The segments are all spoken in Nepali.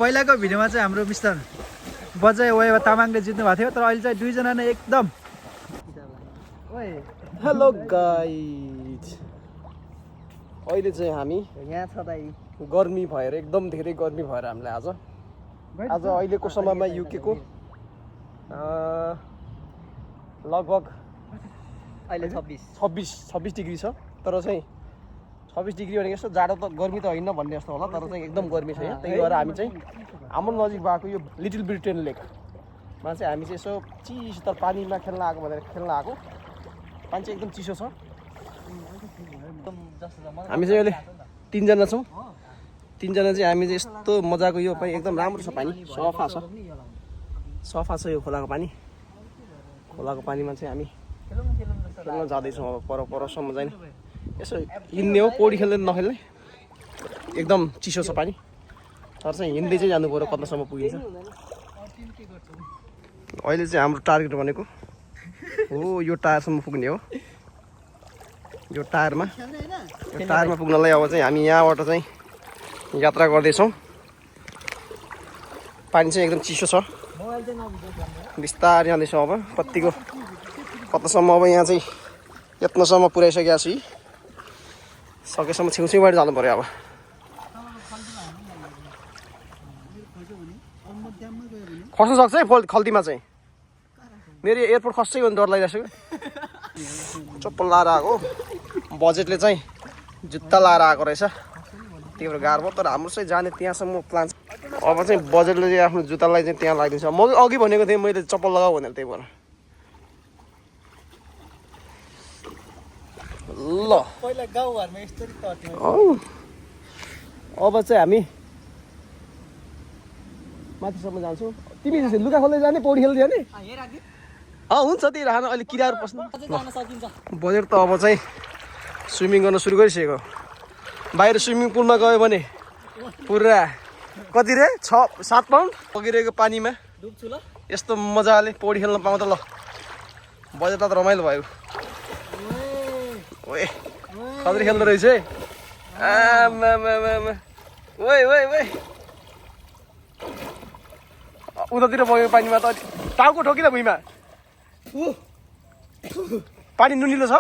पहिलाको भिडियोमा चाहिँ हाम्रो मिस्टर बजय वाइवा तामाङले जित्नु भएको थियो तर अहिले चाहिँ दुईजना नै एकदम हेलो गाइज अहिले चाहिँ हामी यहाँ छ दाइ गर्मी भएर एकदम धेरै गर्मी भएर हामीलाई आज अहिलेको समयमा युकेको लगभग अहिले 26 डिग्री छ तर चाहिँ 26 डिग्री भनेको यस्तो जाडो त गर्मी त होइन भन्ने जस्तो होला तर चाहिँ एकदम गर्मी छ यहाँ त्यही भएर हामी चाहिँ हाम्रो नजिक भएको यो लिटिल ब्रिटेन लेकमा चाहिँ हामी चाहिँ यसो चिसो त पानीमा खेल्न आएको भनेर खेल्न आएको पानी चाहिँ एकदम चिसो छ हामी चाहिँ अहिले 3 जना छौँ 3 जना चाहिँ हामी चाहिँ यस्तो मजाको यो पनि एकदम राम्रो छ पानी सफा छ यो खोलाको पानीमा चाहिँ हामी खेल्न जाँदैछौँ अब परसम्म चाहिँ यसो हिँड्ने हो पौडी खेल्ने नखेल्ने एकदम चिसो छ पानी तर चाहिँ हिँड्दै चाहिँ जानु पर्यो कतासम्म पुगिन्छ अहिले चाहिँ हाम्रो टार्गेट भनेको हो यो टायरसम्म पुग्ने हो यो टायरमा पुग्नलाई अब चाहिँ हामी यहाँबाट चाहिँ यात्रा गर्दैछौँ पानी चाहिँ एकदम चिसो छ बिस्तारै जाँदैछौँ अब कतासम्म अब यहाँ चाहिँ यत्नसम्म पुऱ्याइसकेको छु सकेसम्म छेउछेउबाट जानु पर्यो अब खस्न सक्छ है खल्तीमा चाहिँ मेरो एयरपोर्ट खस्छ भने डर लागिरहेको छ चप्पल लाएर आएको बजेटले चाहिँ जुत्ता लाएर आएको रहेछ त्यही भएर गाह्रो भयो तर हाम्रो चाहिँ जाने त्यहाँसम्म प्लान छ अब चाहिँ बजेटले चाहिँ आफ्नो जुत्तालाई चाहिँ त्यहाँ लगाइदिन्छ म अघि भनेको थिएँ मैले चप्पल लगाऊ भनेर त्यही भएर ल पहिला गाउँघरमा यस्तरी तट्यो अब चाहिँ हामी माथिसम्म जान्छौँ तिमी लुगा खोल्दै जाने पौडी खेल्दै जाने हुन्छ त्यही राख्न अहिले किराहरू पस्नु बजेट त अब चाहिँ स्विमिङ गर्न सुरु गरिसकेको बाहिर स्विमिङ पुलमा गयो भने पुरा कति रे 6-7 पाउन्ड बगिरहेको पानीमा डुब्छु ल यस्तो मजाले पौडी खेल्न पाउँदा ल बजेट त रमाइलो भयो ओए खतरी खेल्दो रहेछ है ओए उतातिर बगेको पानीमा त टाउको ठोकिन भुइँमा पानी नुनिलो छ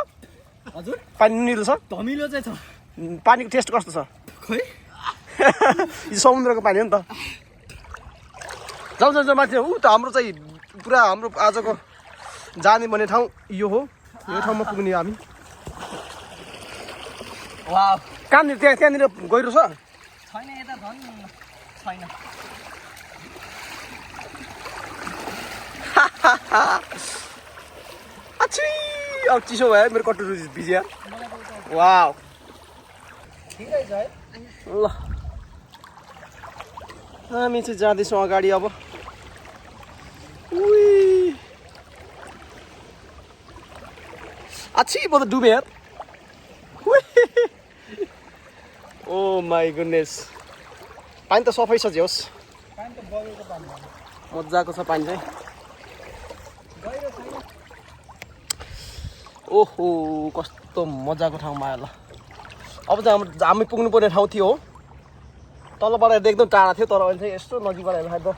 हजुर पानी नुनिलो छ धमिलो चाहिँ छ पानीको टेस्ट कस्तो छ खै यो समुद्रको पानी हो नि त जाउँ माथि ऊ त हाम्रो चाहिँ पुरा हाम्रो आजको जाने भन्ने ठाउँ यो हो यो ठाउँमा पुग्ने हामी वाह कहाँनिर त्यहाँनिर गहिरो छ छैन यता झन् छैन अब चिसो भयो मेरो कट्टु भिजिया वाउ ठिकै छ है ल हामी चाहिँ जाँदैछौँ अगाडि अब अच्छी म त डुबेँ यार ओ माई गुडनेस पानी त सफै छ जे होस् पानी त बगेको पानी मजाको छ पानी चाहिँ गहिरो छैन ओहो कस्तो मजाको ठाउँमा आयो ल अब चाहिँ हामी पुग्नुपर्ने ठाउँ थियो हो तलबाट हेर्दा एकदम टाढा थियो तर अहिले चाहिँ यस्तो नजिकबाट हेर्दा त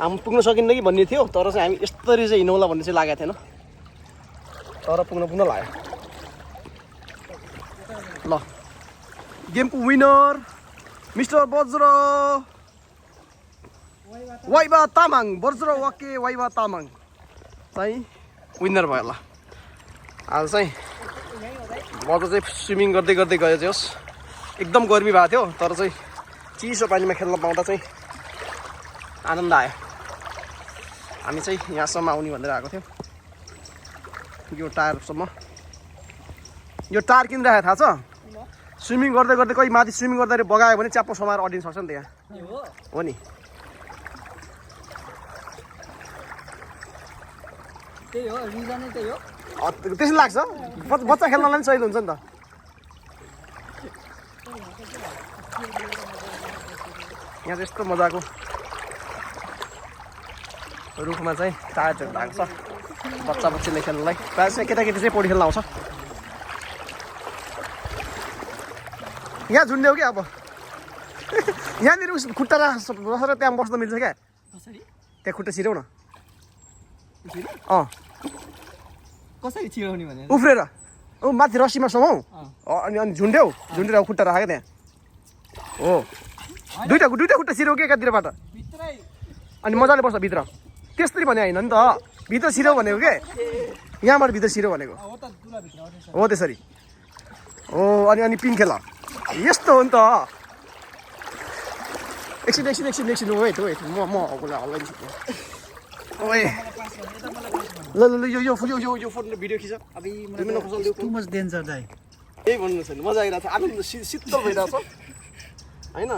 हामी पुग्न सकिन्न कि भन्ने थियो तर चाहिँ हामी यस्तरी चाहिँ हिँडौँला भन्ने चाहिँ लागेको थिएन तर पुग्न लाग्यो ल गेमको विनर मिस्टर वज्र वाइवा तामाङ वज्र वाके वाइवा तामाङ चाहिँ विनर भयो ल आज चाहिँ वज्र चाहिँ स्विमिङ गर्दै गयो चाहिँ होस् एकदम गर्मी भएको थियो तर चाहिँ चिसो पानीमा खेल्न पाउँदा चाहिँ आनन्द आयो हामी चाहिँ यहाँसम्म आउने भनेर आएको थियौँ यो टायरसम्म यो टायर किन राखेको थाहा छ स्विमिङ गर्दै कोही माथि स्विमिङ गर्दाखेरि बगायो भने च्याप्पो समाएर अडिन सक्छ नि त्यहाँ हो नि त्यही हो रिजनै त्यही हो त्यसै लाग्छ बच्चा खेल्नलाई पनि सहिलो हुन्छ नि त यहाँ चाहिँ यस्तो मजाको रुखमा चाहिँ टायरहरू भएको छ बच्चाले खेल्नलाई प्रायः चाहिँ केटाकेटी चाहिँ पौडी खेल्न आउँछ यहाँ झुन्ड्यौ कि अब यहाँनिर खुट्टा राखेर त्यहाँ बस्न मिल्छ क्या कसरी त्यहाँ खुट्टा छिराउ न यसरी? अँ कसरी छिराउने भनेर उफ्रेर माथि रस्सीमा समाउ अँ। अनि झुन्ड्याउ झुन्डेर खुट्टा राखेको त्यहाँ हो दुईटा खुट्टा छिराउ के एकातिरबाट भित्रै अनि मजाले बस्छ भित्र त्यस्तै भने होइन नि त भित्र छिराउ भनेको के यहाँबाट भित्र छिराउ भनेको हो त दुलाभित्र हो त्यसो हो त्यसरी हो अनि पिङ खेल यस्तो हो नि त एकछिन वेट म हल्लाइदिन्छु ओए ल यो फोटो भिडियो खिच अबे दुई मिनट खोज्नु टु मच डेन्जर दाइ केही भन्नु छैन मजा आइरहेको छ आनन्द शीतल भइरहेको छ होइन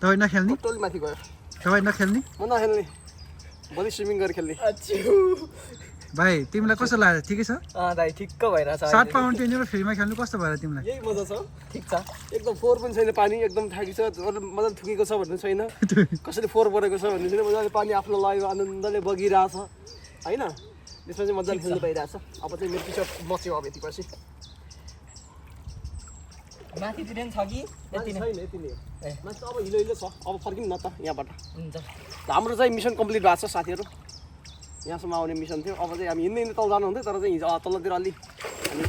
तपाईँ नखेल्ने टोली माथि गयो तपाईँ नखेल्ने म नखेल्ने भोलि स्विमिङ गरेर खेल्ने भाइ तिमीलाई कस्तो लाग्यो ठिकै छ दाइ ठिक्क भइरहेछ 7 पाउन्ड टेनिएर फ्रीमा खेल्नु कस्तो भयो तिमीलाई यही मजा छ ठिक छ एकदम फोहोर पनि छैन पानी एकदम थाकी छ मजाले थुकेको छ भन्ने छैन कसैले फोहोर परेको छ भन्ने छैन मजाले पानी आफ्नो लगायो आनन्दले बगिरहेछ होइन त्यसमा चाहिँ मजाले खेल्नु पाइरहेछ अब चाहिँ मेरो टी सर्ट मच्यो अब यति पछि माथितिर नि छ कि यति नै छैन यति नै हो माथि त अब हिलो छ अब फर्किनु न त यहाँबाट हुन्छ हाम्रो चाहिँ मिसन कम्प्लिट भएको छ साथीहरू यहाँसम्म आउने मिसन थियो अब चाहिँ हामी हिँड्दै तल जानु हुन्थ्यो तर चाहिँ हिजो तलतिर अलि हामी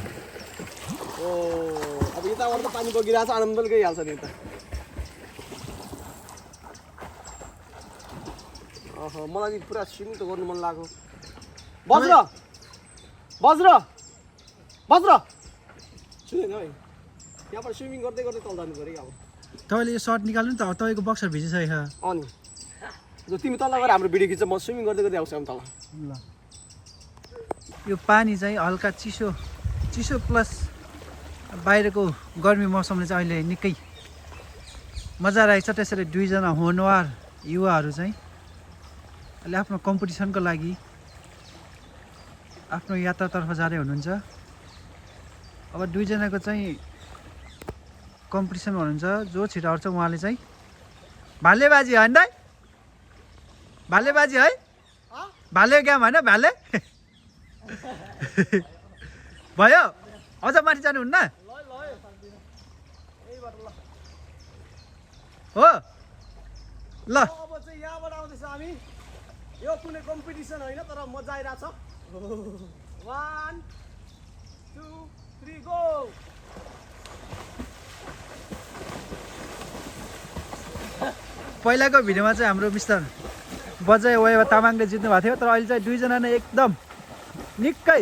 अब यताबाट त पानी बगिरहेको छ आनन्दले गइहाल्छ नि त मलाई पुरा स्विमिङ त गर्नु मन लाग्यो वज्र सुनेन है यहाँबाट स्विमिङ गर्दै गर्दै तल जानु पऱ्यो अब तपाईँले यो सर्ट निकाल्नु नि त तपाईँको बक्सर भिजिसकेको छ अनि जो तिमी तल गएर हाम्रो भिडियो खिच्छ म स्विमिङ गर्दै गर्दै आउँछु तल ल यो पानी चाहिँ हल्का चिसो प्लस बाहिरको गर्मी मौसमले चाहिँ अहिले निकै मजा रहेछ त्यसरी दुईजना होनवार युवाहरू चाहिँ अहिले आफ्नो कम्पिटिसनको लागि आफ्नो यात्रातर्फ जाँदै हुनुहुन्छ अब दुईजनाको चाहिँ कम्पिटिसन हुनुहुन्छ जो छिटो आउँछ उहाँले चाहिँ भालेबाजी होइन दाइ भालेबाजी है भाले गेम होइन भाले भयो अझ माथि जानुहुन्न हो ल अब चाहिँ यहाँबाट आउँदैछ हामी यो कुनै कम्पिटिसन होइन तर मजा आइरहेछ 1 2 3 गो पहिलाको भिडियोमा चाहिँ हाम्रो मिस्टर बजय वैभव तामाङले जित्नु भएको थियो तर अहिले चाहिँ दुईजना नै एकदम निकै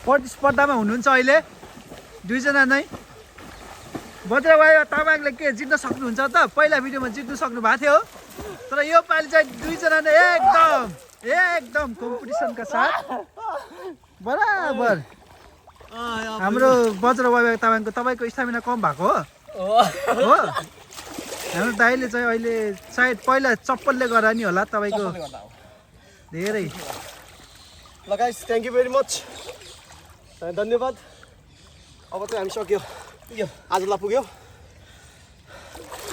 प्रतिस्पर्धामा हुनुहुन्छ अहिले दुईजना नै बजय वैभव तामाङले के जित्न सक्नुहुन्छ त पहिला भिडियोमा जित्नु सक्नु भएको थियो तर यो पालि चाहिँ दुईजना नै एकदम कम्पिटिसनका साथ बराबर हाम्रो बज्र वैभव तामाङको तपाईँको स्टामिना कम भएको हो हाम्रो दाइले चाहिँ अहिले सायद पहिला चप्पलले गर्दा नि होला तपाईँको धेरै ल guys thank you very much धन्यवाद अब चाहिँ हामी सक्यो आजलाई पुग्यो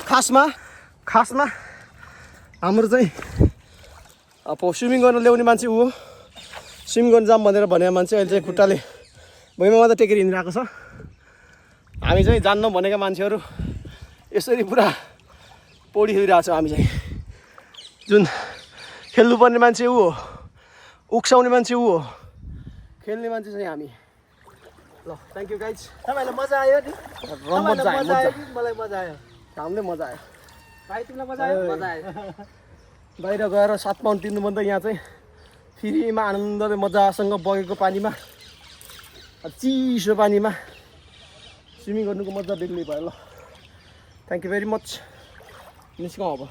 खासमा हाम्रो चाहिँ अब स्विमिङ गर्न ल्याउने मान्छे ऊ हो स्विमिङ गर्न जाऊँ भनेर भनेको मान्छे अहिले चाहिँ खुट्टाले भुइँमा मात्रै टेकेर हिँडिरहेको छ हामी चाहिँ जान्नौँ भनेका मान्छेहरू यसरी पुरा पौडी खेलिरहेको छौँ हामी चाहिँ जुन खेल्नुपर्ने मान्छे ऊ हो उक्साउने मान्छे ऊ हो खेल्ने मान्छे चाहिँ हामी ल थ्याङ्क यू गाइज तपाईँलाई मजा आयो नि मजा आयो मलाई मजा आयो हामीलाई मजा आयो भाइ तिमीलाई मजा आयो मजा आयो बाहिर गएर 7 पाउन्ड तिर्नुभन्दा यहाँ चाहिँ फ्रीमा आनन्दले मजासँग बगेको पानीमा चिसो पानीमा स्विमिङ गर्नुको मजा बेग्लै भयो ल थ्याङ्क यू भेरी मच निस्कौँ अब